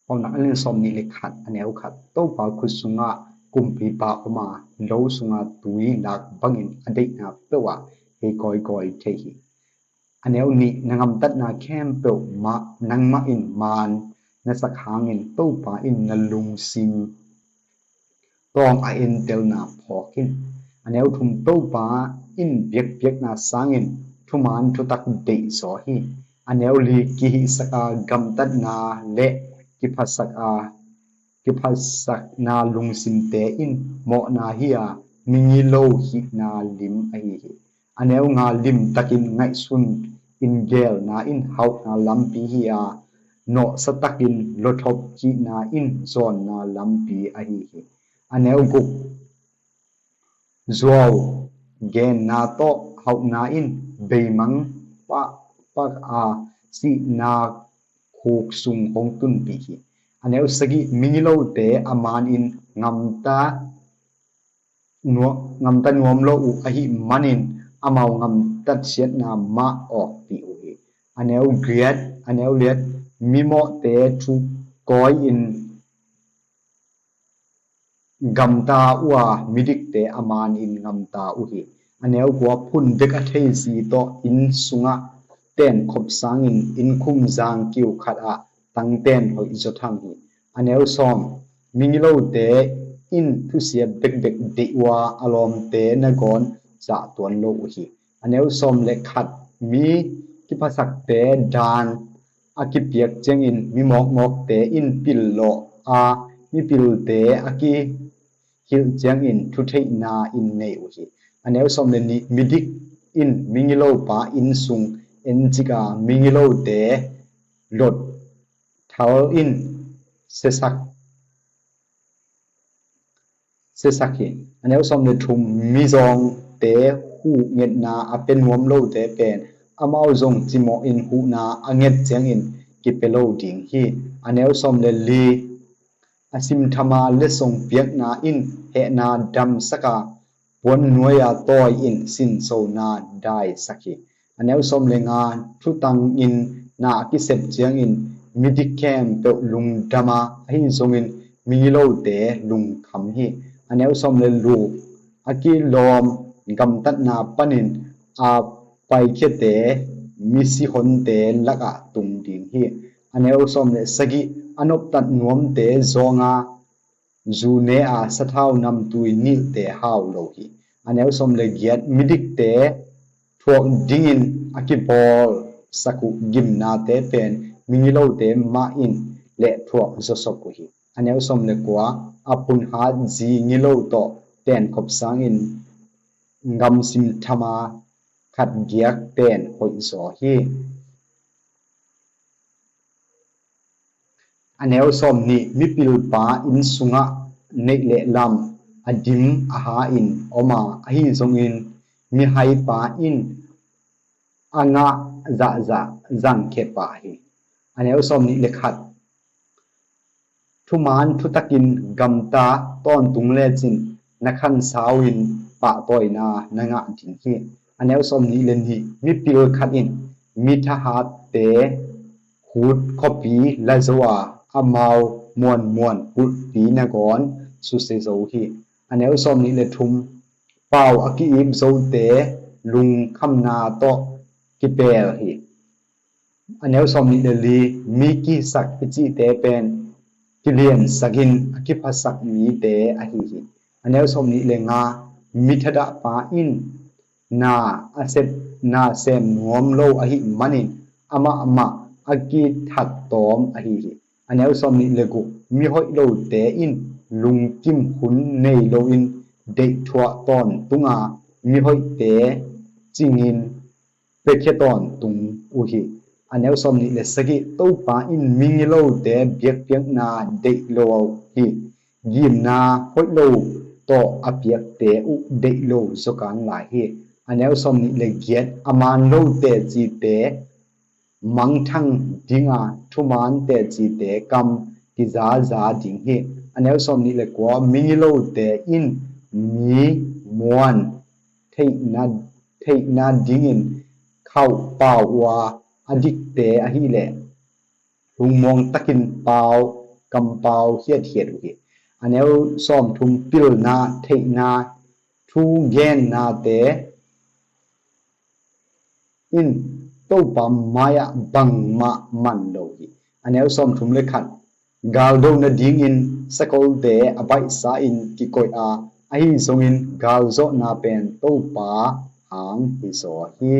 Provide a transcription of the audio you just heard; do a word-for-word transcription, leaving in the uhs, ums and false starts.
Paunak a lian sawm nih le khat, a neu khat. Topa khut sungah kumpipa om a, lo sungah tui lak bangin a deihna peuhah hei kawikawi thei hi. A neu nih, na gamtatna khempeuh mah nangmah in maan na sak hangin Topa in na lungsim tawng a entelna phawk hi. A neu thum, Topa in biakpiakna sangin thuman thutak deihzaw hi. A neu li, kihihsak a gamtatna le kiphasak a kiphatsakna lungsimte in mawhna hi a, migilo hihna lim ahi hi. A neu nga, limtakin ngaihsun in geelna in hauhna lampi hi a, nawhsa takin lawthop hihna in zawnna lampi ahi hi. A neu guk, zuau genna tawh hauhna in beimang pah, pah a, sihna khuk sung hong tunpih hi. A neu sagih, migilote a maan in gamta nua-, gamta nuam lo uh ahih manin amau gamtat siatna mah awkpih uh hi. A neu giat, a neu liat, mimawhte thu kawi in gamta uh a, midikte a maan in gamta uh hi. A neu kua, phun bek a thei zi tawh inn sungah tenkhop sangin innkhum zangkiu khat ah tangten hoih zaw tham hi. A neu sawm, migilote in thusia bekbek deih uh a, a lawmte nangawn zahtuan lo uh hi. A neu sawm le khat, mi kiphasakte daan a kipiak ciangin mi mawkmawkte in pil lawh a, mipilte a kihilh ciangin thutheihna in nei uh hi. A neu sawm le nih, midik in migilopa inn sung encik a, migilote lot thal in siasak, siasak hi. A neu sawm le thum, mizawngte huhngetna a pia nuam lote pen amau zong cimawh in huhna a nget ciangin kipia lo ding hi. A neu sawm le li, a simthama letsong piakna in hehna damsak a, puan nuai-a tawi in sinsona daisak hi. A neu sawm le nga, thutang in na a kisep ciangin midik khempeuh lungdam a, ahi zongin migilote lungkham hi. A neu sawm le guk, a kilawm gamtatna panin a paikhiate misihonte lakah tung ding hi. A neu sawm le sagih, a noptat nuamte zawng a, zu ne a, sathau namtui nilhte hau lo hi. A neu sawm le giat, midikte thuak dingin a kibawlsak uh gimnate pen migilote mah in lehthuak zawsop uh hi. A neu sawm le kua, a phunhat zi gilo tawh tenkhop sangin gamsim thama khat giak pen hoihzaw hi. A neu sawm nih, mipilpa inn sungah neih le lam a dim a ha in om a, ahi zongin mihaipa in a ngah zahzah zangkhia pah hi. A neu sawm nih le khat, thuman thutakin gamta tawntung lecin na khansau in pahtawina na ngah ding hi. A neu sawm nih le nih, mipil khat in mithahatte khut khuapi la zo a, amau muanmuan kulhpi nangawn susia zo hi. A neu sawm nih le thum, pau a ki-ip zote lungkhamna tawh kipel hi. A neu sawm nih le li, mi kisak i cihte pen kiliansakin a kiphasak mite ahi hi. A neu sawm nih le nga, mithadahpa in na a sep, na sem nuam lo ahih manin amah mah a kithat tawm ahi hi. A neu sawm nih le guk, mihoih lote in lungkim hun nei loin deihthuah tawntung a, mihoihte cingin piakhia tawntung uh hi. A neu sawm nih le sagih, Topa in migilote biakpiakna deih lo hi. Gimna hoih lo tawh a piakte uh deih lo zaw kan lai hi. A neu sawm nih le giat, a maan lo tecite mangthang ding a, thuman tecite kam kizaza ding hi. A neu sawm nih le kua, migilote in mi muan theihna, theihna dingin khauh pau uh a, a dikte ahileh lungmuang takin pau kampau khiatkhiat uh hi. A neu sawmthum, pilna, theihna, thugennate in Topa mai-ah bangmah man lo hi. A neu sawmthum le khat, galdo nadingin sakolte a baihsa-in kikoih a, ahi zongin galzawhna pen Topa hang hizaw hi.